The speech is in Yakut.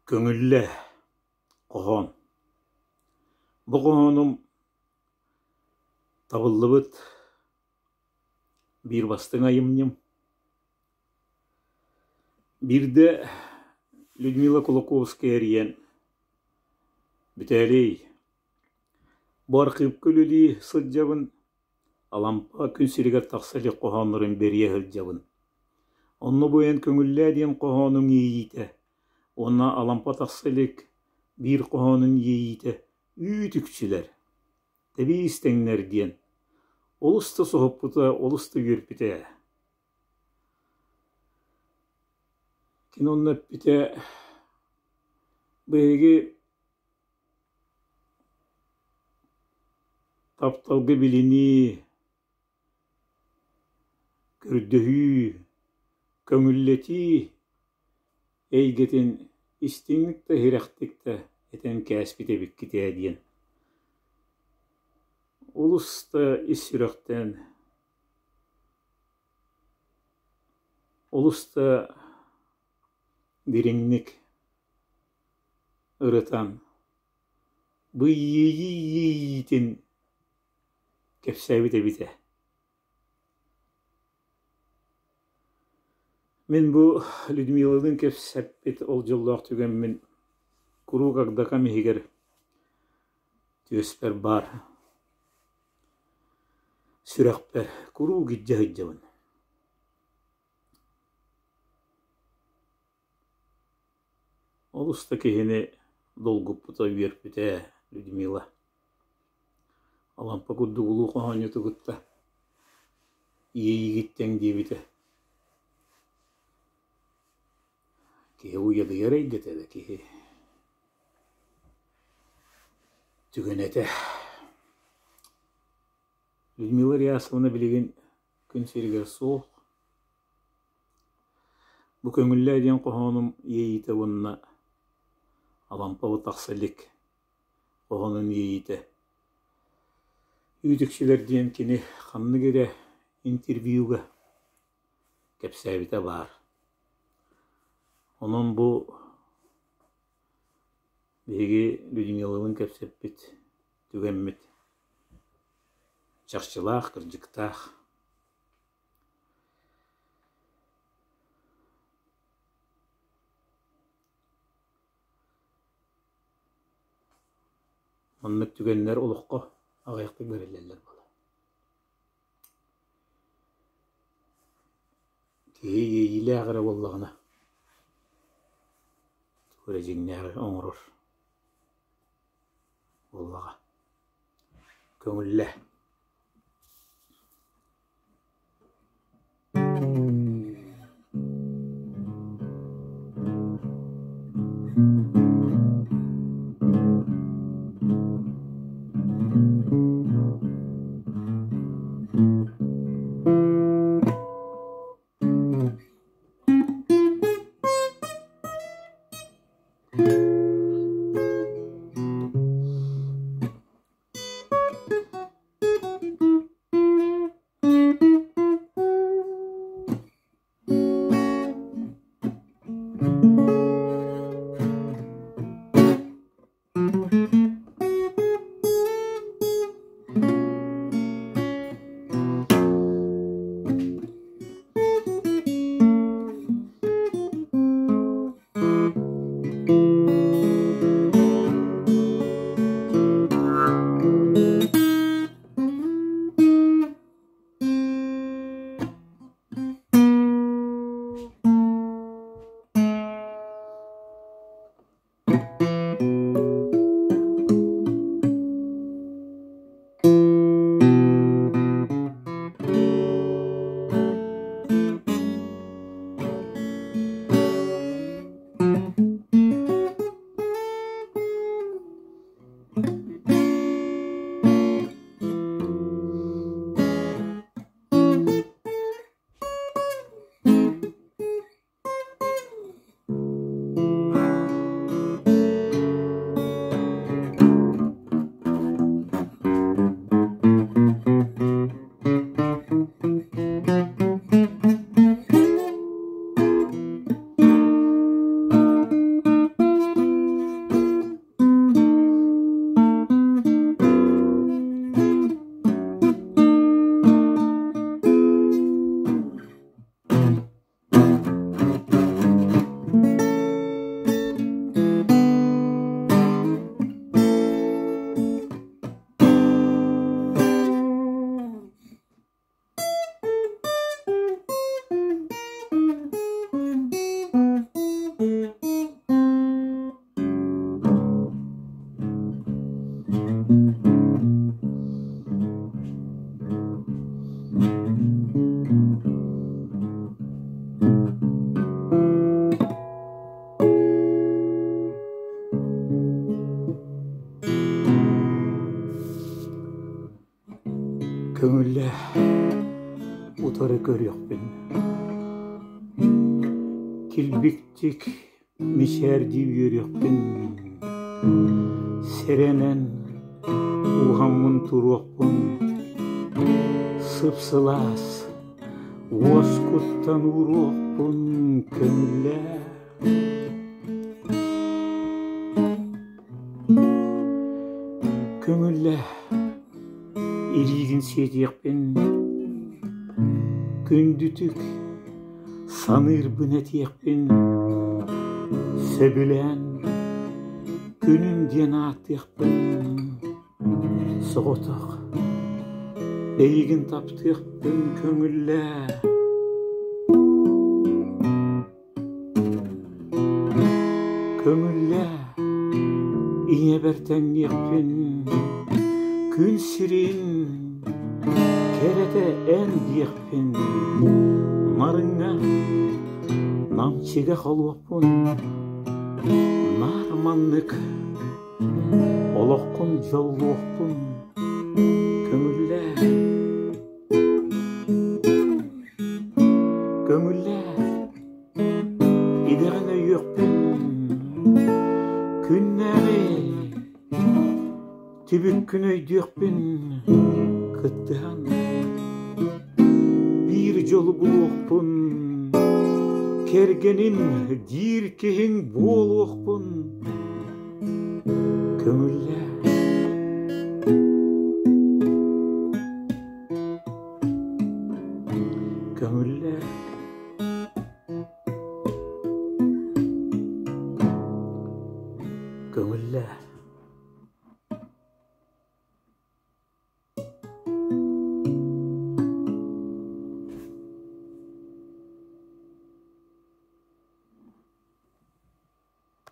Көҥүллэ, хоһоон. Бу хоһоонум табыллыбыт биир бастыҥ айымньым. Биирдэ Людмила Кулаковская эрийэн «Бүтээлий, бу архыыпка үлэлии сылдьабын, Алампа күн сиригэр тахса илик хоһооннорун бэрийэ сылдьабын. Онно бу эн көҥүллээ диэн хоһоонуҥ иэйиитэ уонна Алампа тахса илик биир хоһоонун иэйиитэ үүт-үкчүлэр, тэбиис тэҥнэр диэн олус да соһуппута, олус да үөрпүтэ ээ. Кини онно эппитэ: «Биһиги Тапталга билинии, көрдөһүү, көҥүллэтии эйгэтин истиҥник да иһирэхтик да этэн кээспит эбиккит ээ диэн олус да ис сүрэхтэн, олус да дириҥник ырытан, бу иэйии иэйиитин кэпсээбит эбит ээ. Мин бу Людмилалыын кэпсэппит ол дьоллоох түгэммин куруук агдакам иһигэр түөспэр баар, сүрэхпэр куруук илдьэ сылдьабын. Олус да киһини долгуппута, үөрпүтэ Людмила. Алампа курдук улуу хоһоонньуту кытта иэйиигиттэн диэбитэ. Киһи уйадыйар эйгэтэ да киһи түгэнэ этэ. Людмила Реасовна билигин күн сиригэр суох. Бу «Көҥүллээ» диэн хоһоонум иэйиитэ уонна Алампа тахса илик хоһоонун иэйиитэ Үүт-үксүлэр диэн кини ханнык эрэ интервьюга кэпсээбитэ баар. Онон бу биһиги Людмилалыын кэпсэппит түгэммит чахчылаах, кырдьыктаах. Маннык түгэннэр олоххо аҕыйахтык бэриллэллэр буолар. Киһи иэйиилээх эрэ буоллаҕына, тугу эрэ дьиҥнээҕи оҥорор буоллаҕа. Көҥүллээ. Көҥүллээ, утары көрүөхпүн. Килбиктик мичээрдии үөрүөхпүн, сэрэнэн уһаммын туруохпун, сып-сылаас уоскуттан ууруохпун көҥүллээ. Көҥүллээ, илиигин сиэтиэхпин, күндүтүк саныырбын этиэхпин, сөбүлээн күнүм диэн ааттыахпын, соҕотох эйигин таптыахпын көҥүллээ. Көҥүллээ, ийэбэр тэҥниэхпин, күн сирин кэрэтэ эн диэхпин, Марыҥҥа намчыга холуохпун, наар маннык олоххун дьоллуохпун көҥүллээ. Көҥүллээ, идэҕин өйүөхпүн, күннээҕи түбүккүн өйдүөхпүн кыттыһан биир дьолу булуохпун, кэргэним диир киһиҥ буолуохпун көҥүллээ. Көҥүллээ. Көҥүллээ.